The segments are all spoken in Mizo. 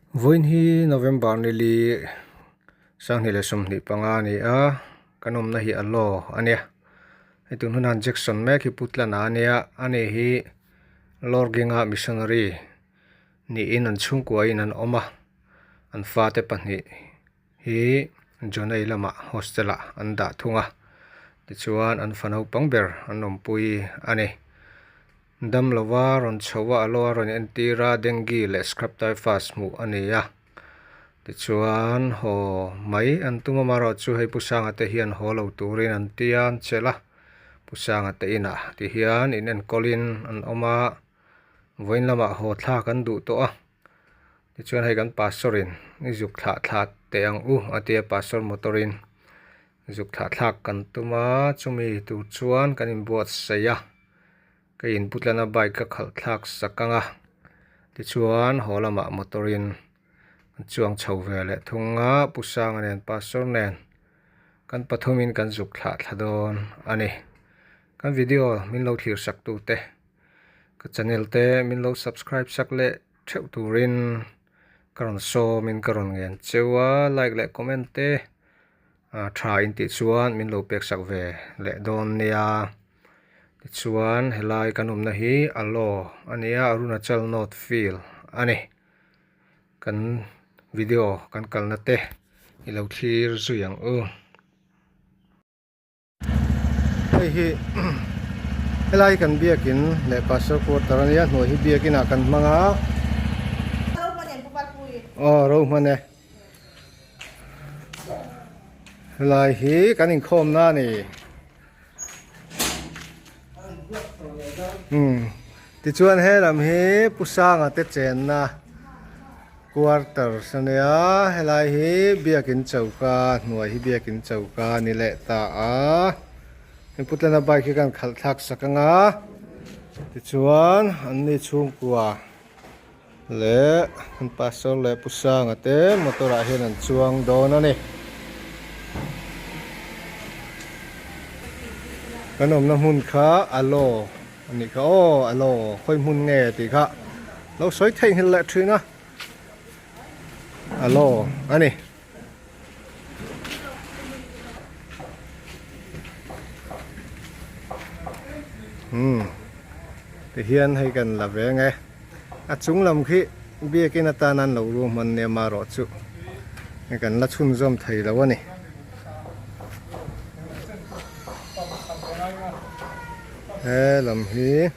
Vawiin hi November ni li 2025 a ni a, kan awmna hi a law a nia. Hei tun hunah Jackson mek hi Putlana a nia, ani hi Lorginga missionary niin an chhungkuain an awm a, an fate pahnih hi Jonai lamah hostel ah an dah thung a, tichuan an fa naupang ber an awmpui a ni. Dam lova rawn chho a, a lo a rawn entir a, dengue leh scrub typhus hmuh a ni a. Tichuan haw mai an tum a, amaherawh chu hei Pu Sanga te hian haw lo turin an ti a, an chelh a. Pu Sanga te inah tihian in enkawlin an awm a, vawiin lamah haw thlak an duh tawh a. Tichuan hei kan pastor in i zuk thlah thlah teh ang u a ti a, pastor motor in zuk thlah thlak kan tum a, chumi tur chuan kan inbuatsaih a. Ka inputlana bike ka khalh thlak sak ang a, tichuan haw lamah motor in an chuang chho ve leh thung a, Pu Sanga nen Pastor nen kan pathum in kan zuk thlah thla dawn a ni. Kan video min lo thlir sak tu te, ka channel te min lo subscribe sak leh theuh turin ka rawn sawm in ka rawn ngen cheu a, like leh comment te tha in tih chuan min lo pek sak ve leh dawn nia. Tichuan helai kan awmna hi a law a nia Arunachal North Field a ni. Kan video kan kalna te i lo thlir zui ang u. Hei hi helai kan biakin leh pastor quarter a nia hnuai hi biakin ah kan hmang a. Aw ro hman e. Helai hi kan inkhawmna a ni. Umm tichuan he lam hi Pu Sanga te chenna quarters a nia helai hi biakin choka hnuai hi biakin choka a ni leh ta a hei Pu Tlana bike hi kan khalh thlak sak anga tichuan an ni chhungkua. Leh an pastor leh Pu Sanga te motor ah hian an chuang dawn a ni. Kan awmna hmun kha a law a nih kha aw a law khawi hmun nge tih kha lo sawi theihnghilh leh thin a a law a ni. Umm tihian hei kan la ve ang e a chung lam khi biakin atan an lo ruahman nia marawh chu hei kan la chhunzawm thei lo a ni. He lam hi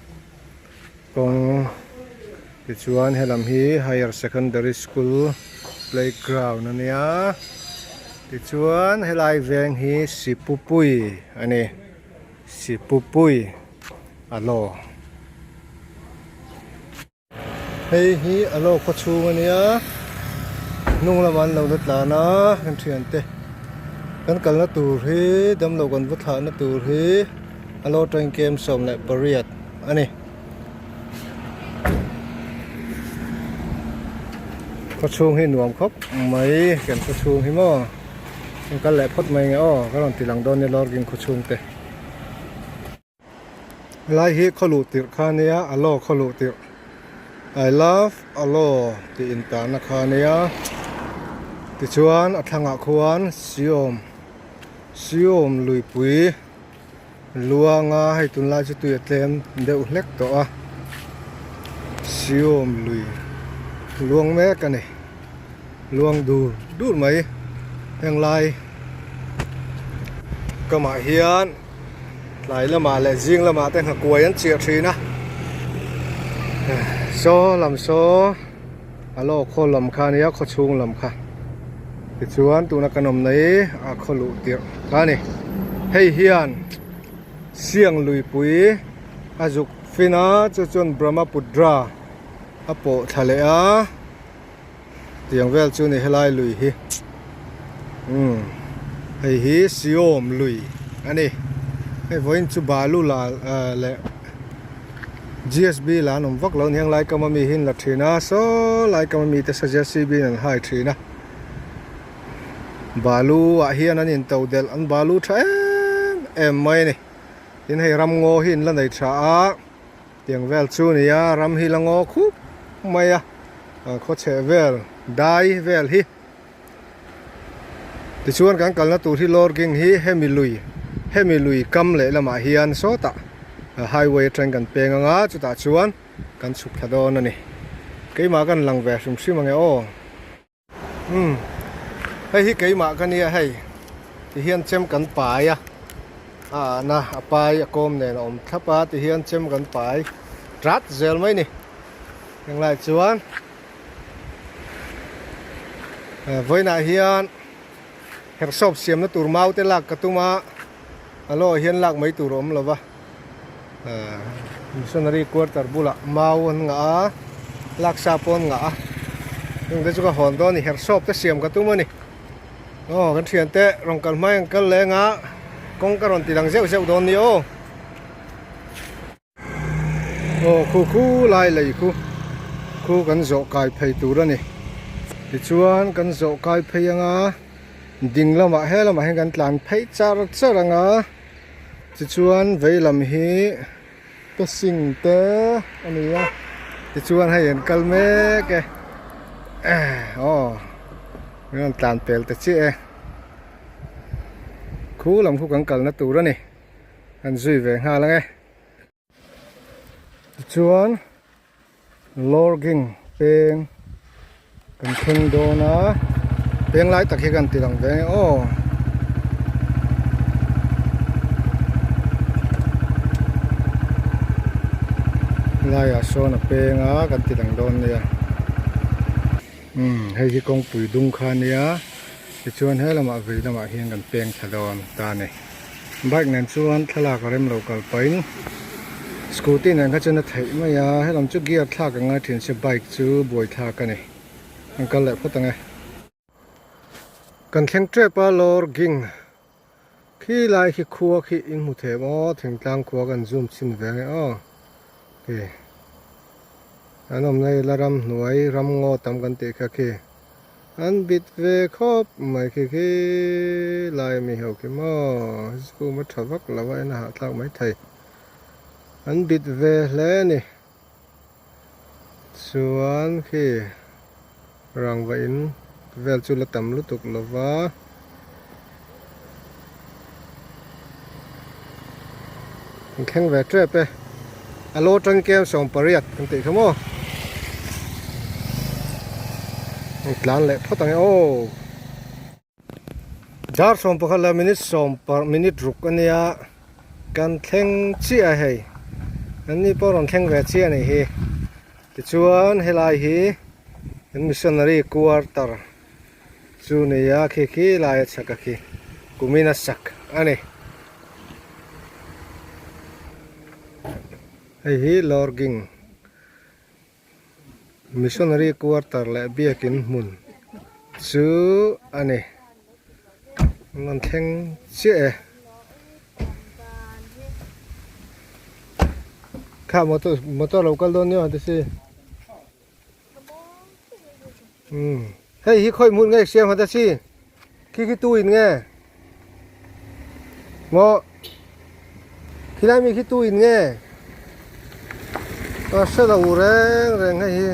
kawng tichuan helam hi higher secondary school playground a nia tichuan helai veng hi sipupui a ni sipupui a law hei hi a law khaw chhung a nia hnung lamah an lo la tlan a kan thiante kan kalna tur hi damlo kan va thlahna tur hi a law atangin kem 18 a ni. Khaw chhung hi nuam khawp mai kan khaw chhung hi maw kan kal leh phawt mai nge aw ka rawn ti lang dawn nia lawrgin khaw chhung te helai hi khaw luh tirh kha nia a law khaw luh tirh I love a law tih intarna kha nia tichuan a thlangah khuan siawm siawm luipui. Luanga hei tunlai chu tui a tlem deuh hlek tawh a siawm lui luang mek a ni luang dur dur mai heng lai kamah hian tlai lamah leh zing lamah te nghakuai an chiah thin a saw lam saw a law khaw lam kha a nia khaw chhung lam kha tichuan tuna kan awm na hi a khaw luh tirh kha a ni hei hian siang luipui a zuk fin a chu chuan Brahmaputra a pawh thla leh a tiang vel chu a ni helai lui hi umm hei hi siawm lui a ni hei vawiin chu balu la leh. G_s_b lah an awm vak lo aniang lai kam ami hi an la thin a saw lai kam ami te saw J_c_b in an hai thin a balu ah hian an in to delh an balu tha em em mai a ni tin hei ram ngaw hi an la nei tha a tiang vel chu a ni a ram hi la ngaw khup mai a. Khaw chheh vel dai vel hi tichuan kan kalna tur hi lawrging hi hemi lui hemi lui kam leh lamah hian sawtah highway atangin kan peng anga chutah chuan kan chhuk thla dawn a ni keimah kan lang ve hrim hrim ange aw. Umm hei hi keimah ka nia hei ti hian chem kan pai a a ahna a pai a kawm nen a awm thlap a ti hian chem kan pai tat zel mai ni henglai chuan vawiinah hian herhsawp siamna tur mau te lak ka tum a a lawh ah hian lak mai tur a awm lo va. Missionary quarter bulah mau an ngah a laksa pawh an ngah a chung te chu ka hawn dawn a ni herhsawp te siam ka tum a ni aw kan thian te rawn kal hmai an kal leng a kawng ka rawn ti lang zeuh zeuh dawn ni aw aw khu khu lai lei khu khu kan zawh kai phei tur a ni tichuan kan zawh kai phei anga ding lamah he lamah hian kan tlan phei char char anga. Tichuan vei lam hi pesing te a ni a tichuan hei an kal mek e aw min rawn tlan pel ta chiah e khu lam khu kan kalna tur a ni kan zui ve nghal ang e tichuan. Lawrging peng kan thleng dawn a peng lai tak hi kan ti lang ve ang e aw. Laiah sawn a peng a kan ti lang dawn nia umm hei hi kawngpui dung kha ania tichuan he lamah vei lamah hian kan peng thla dawn ta a ni. Bike nen chuan thlalak a rem lo kal pahin scooty nen kha chuan a theih mai a helam chu gear thlak ang a thin se bike chu buai thlak a ni an kal leh phawt ang e. Kan thleng tep a lawr ging khi lai khi khua khi in hmu thei maw thingtlang khua kan zoom chhin ve ang e aw khi an awmna hi la ramhnuai ramngaw tam kan tih kha khi. An bit ve khawp mai khi khi lai ami ho khi maw zoom a tha vak lo a en a hahthlak mai thei an bit ve hle a ni chuan khi rangva in vel chu la tam lutuk lo va. An thleng ve tep e. A lo atang kem 18 kan tih kha maw. An tlan leh phawt ang e aw. Dar 11 leh minute sawm par minute ruk ania kan thleng chiah a hei. An ni pawh rawn thleng ve chiah a nih hi. Tichuan helai hi an missionary quarter Chu nia khi khi lai a chhak a khi kumin a sak a ni. Hei hi Lorging Missionary Quarter leh biakin hmun chu a ni. An rawn thleng chiah e. Kha motor motor lo kal dawn nia ti si. Umm hei hi khawi hmun nge siam hat a si khi khi tu in nge maw khilai mi khi tu in nge a hre lo reng reng hei hi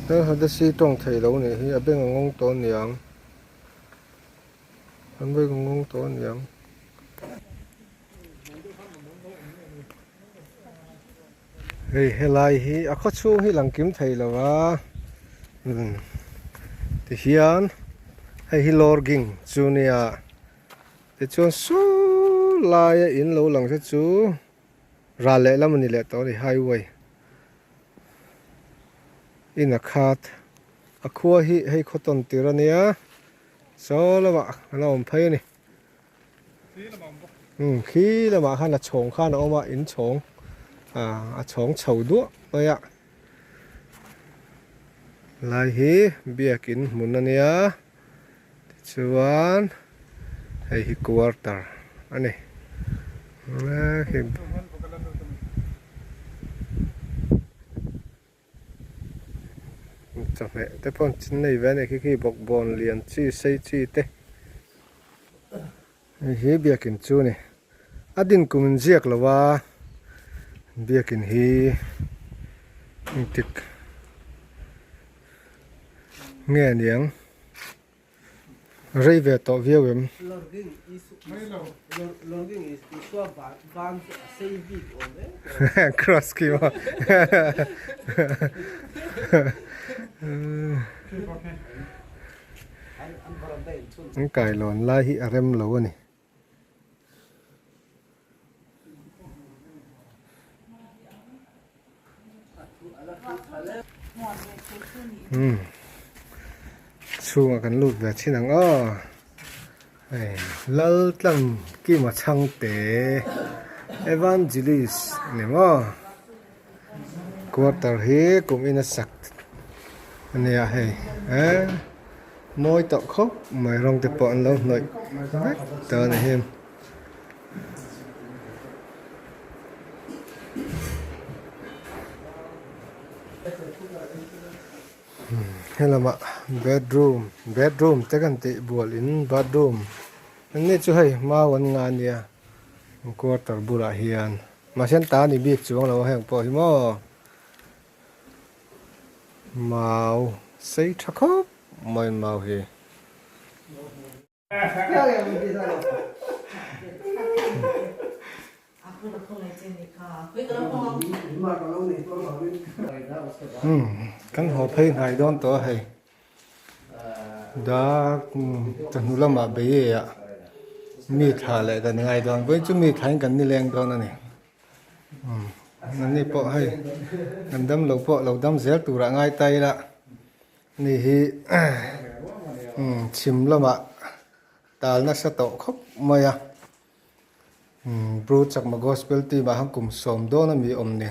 he hat a si tawng thei lo nih hi a beng a ngawng tawh aniang an beng a ngawng tawh aniang. Hei helai hi a khaw chhung hi lang kim thei lo a umm tihian hei hi lawrging chu nia tichuan saw laia in lo lang te chu ral lehlam a ni leh tawh a ni highway in a khat a khua hi hei khaw tawn tir a nia saw lamah a la awm phei a ni. Umm khi lamah khan a chhawng khan a awm a in chhawng ah a chhawng chho duah mai a lai hi biakin hmun a nia tichuan hei hi quarter a ni Chawhmeh te pawh an chin nei ve a ni khi khi bawkbawn lian chi sei chi te hei hi biakin chu a ni a din kum in ziak lo a biakin hi. Engtik nge niang rei ve tawh viau em? Cross khi maw An kailawn lai hi a rem lo a ni. Umm chhungah kan lut ve thin ang aw hei Laltlang Kima Chhangte Evangelist a ni maw quarter hi kum in a sak a nia hei eh. Mawi tawh khawp mai rawng te pawh an lo hnawih vek ta a ni hi. Helamah bedroom bedroom te kan tih bual in bathroom an ni chu hei mau an nga ania quarter bulah hian mahse an ta a ni bik chuang lo a heng pawh hi maw. Mau sei tha khawp mai mau hi. Kan haw phei hnai dawn tawh a hei. Dar chawhnu lamah bei e ah mi thla leh kan ngai dawn. Vawiin chu mi thlain kan nileng dawn a ni. An ni pawh hei an dam lo pawh lo dam zel turah ngai ta ila ni hi chhim lamah tal nasa tawh khawp mai a Bru Chakma Gospel team ah khan kum sawm dawn ami awm ni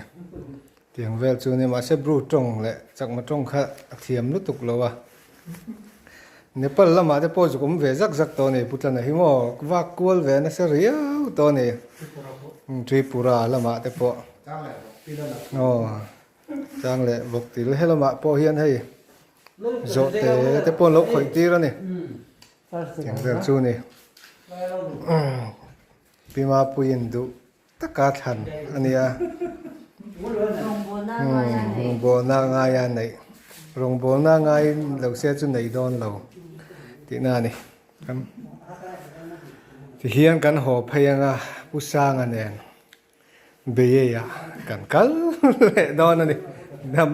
tiang vel chu ania mahse Bru tawng leh Chakma tawng kha a thiam lutuk lo a Nepal lamah te pawh zuk awm ve zak zak tawh a ni Pu Tlana hi maw vak kual ve nasa riau tawh a ni Tripura lamah te pawh aw chang leh bawk til he lamah pawh hian hei zawhte te pawh an lo khawih tir a ni eng vel chu a ni Pi Mapuiin duh Taka thlan a nia. Rawngbawlna ngaia neih. Rawngbawlna ngai lo se chu nei dawn lo tihna a ni. Tihian kan haw phei anga Pu Sanga nen Beiei ah kan kal leh dawn a ni. Dam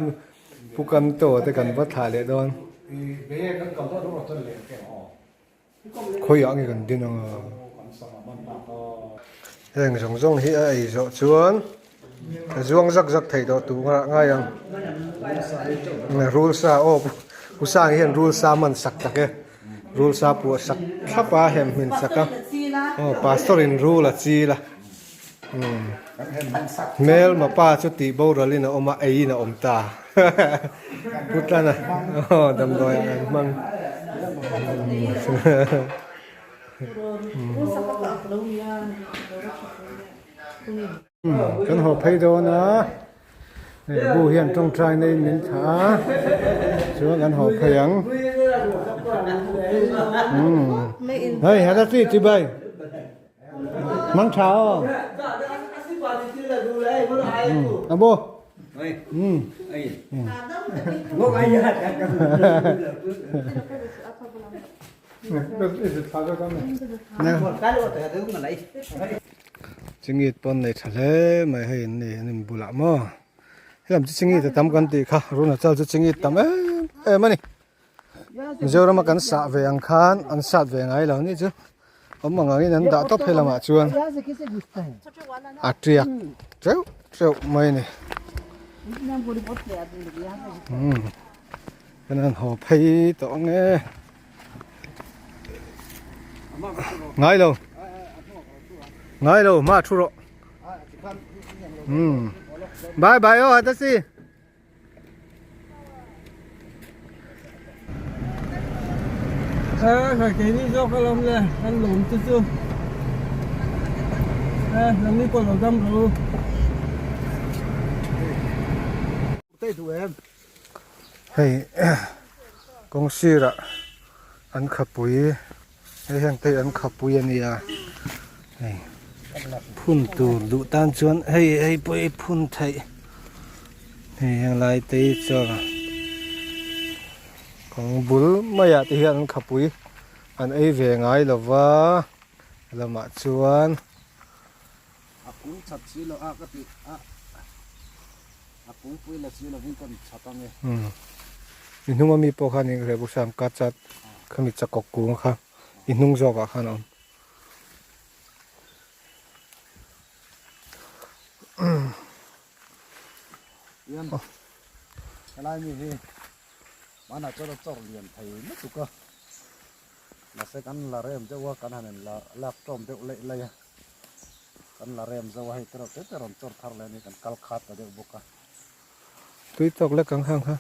Pu Kamto te kan va thlah leh dawn. Khawiah nge kan din anga? Heng zawng zawng hi a ei zawh chuan a zuang zak zak thei tawh tur nghah ngai ang. Rul sa aw Pu Sang hian rul sa man sak tak e. Rul sa puah sak thlap a hem hmin sak a. Aw pastor in rul a chil a. Hmelma pa chu tih boralin a awm a eiin a awm ta. Pu Tlana aw damdawi ah an hmang. Kan haw phei dawn a hei bu hian tawngtai neiin min thlah a chuan kan haw phei ang. Hei heta chi chibai. Mang tha aw. A bo. Chingit pawn nei tha hle mai hei an ni an in bulah maw. Helam chu chingit a tam kan tih kha Arunachal chu chingit tam em em a ni. Mizorama kan sah ve ang khan an sat ve ngai lo ni chu awm ang angin an dah tawp he lamah chuan a tiak teuh teuh mai a ni umm kan han haw phei tawh ang e ngai lo ngai lo hma thu rawh umm bye bye aw Hadasi. Keini zawk alawm le kan lawm te chu nangni pawh lo dam rawh u. Hei kawng sirah an khapui hei heng te hi an khapui a nia hei phun tur duh tan chuan hei hei pawh hi phun theih. Hei heng lai te hi chuan kawng bul maiah te hian an khapui an ei ve ngai lo va lamah chuan. A kung chat si lo a ka tih a a kungpui la si lovin ka chat ang e. Umm i hnung ami pawh khan eng reh bawk se an ka chat khami chakawk kung kha i hnung zawkah khan a awm. Ian helai mi hi hmanah chuan a chawr lian thei lutuk a mahse kan la rem deuh a kan han in la lak tawm deuh laih laih a kan la rem zo a hei te reuh te te rawn chawr thar leh a ni kan kal khat ta deuh bawk a. Tui tawk lek ang hang kha.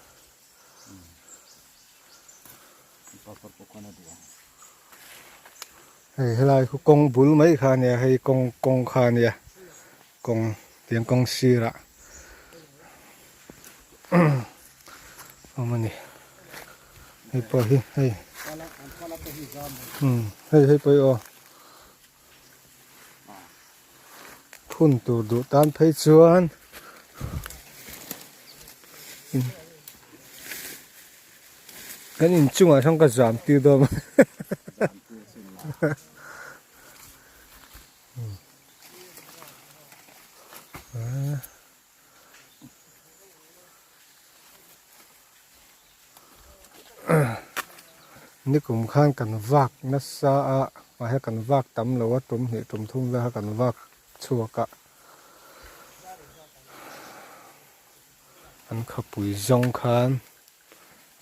Hei helai khu kawng bul mai kha ania hei kawng kawng kha ania kawng tiang kawng sirah awm a ni hei pawh hi hei umm hei hei pawh hi aw phun tur duh tan phei chuan kan inchungah sawn ka zam tir dawn a Nikum khan kan vak nasa a mahse kan vak tam lo a tum hnih tum thum vel kha kan vak chhuak a an khawpui zawng khan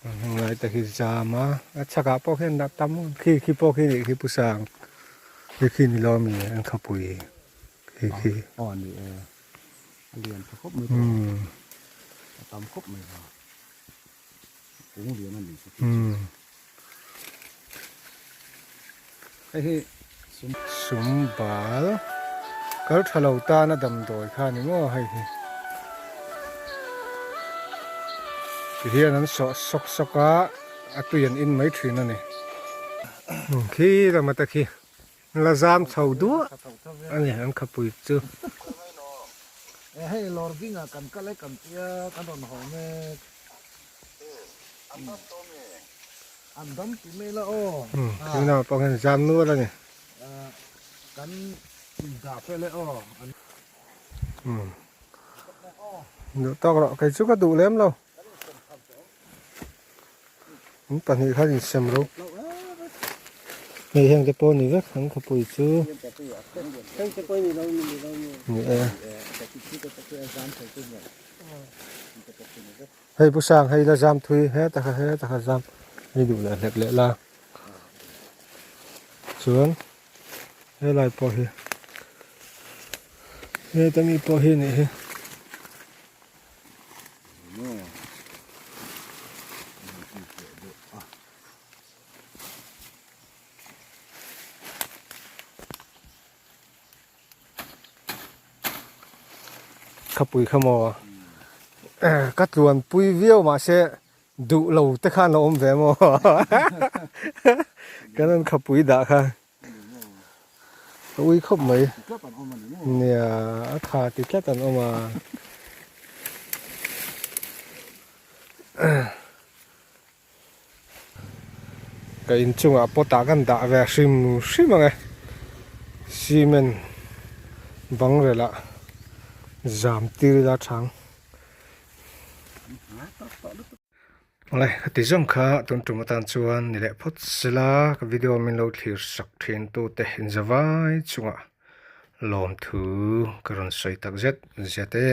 an hnunglai te khi zam a a chhakah pawh khian dah tam khi khi pawh khi nih khi pu sang khi khi ni lo ami an khawpui khi khi. Aw ni e. A lian tha khawp mai tawh a tam khawp mai va kung lian a ni chu hei hi sum sum bal kal tha lo tan a damdawi kha a ni maw hei hi ti hian an sawh sawk sawk a a tui an in mai thin a ni khi lama te khi La zam chho duah a ni an khapui chu. E hei lawr dingah kan kal e kan tia kan rawn haw mek. An dam tawh mi? An dam ti mai la aw. Umm thinghnah pawh hian zam nual a ni. Kan indah fel e aw. Umm duh tawk rawh kei chu ka duh lem lo. In pahnih khan insem ro hei heng te pawh a ni vek an khawpui chu ni e hei pu sang hei la zam thui heta kha heta kha zam hei duh leh hlek leh la chuan helai pawh hi heta mi pawh hi a nih hi. Khapui kha maw ka tluan pui viau mahse duh lo te khan a awm ve maw kan rawn khapui dah kha. Ka ui khawp mai. Nia, a tha ti tlat an awm a. Ka inchungah pot ah kan dah ve hrim hrim ang e. Cement bang relah zam tir ila thang. Awle ka ti zawng kha tun tum atan chuan ni leh phawt sela ka video min lo thlir sak thin tute inzavai chungah lawmthu ka rawn sawi tak zet zet e.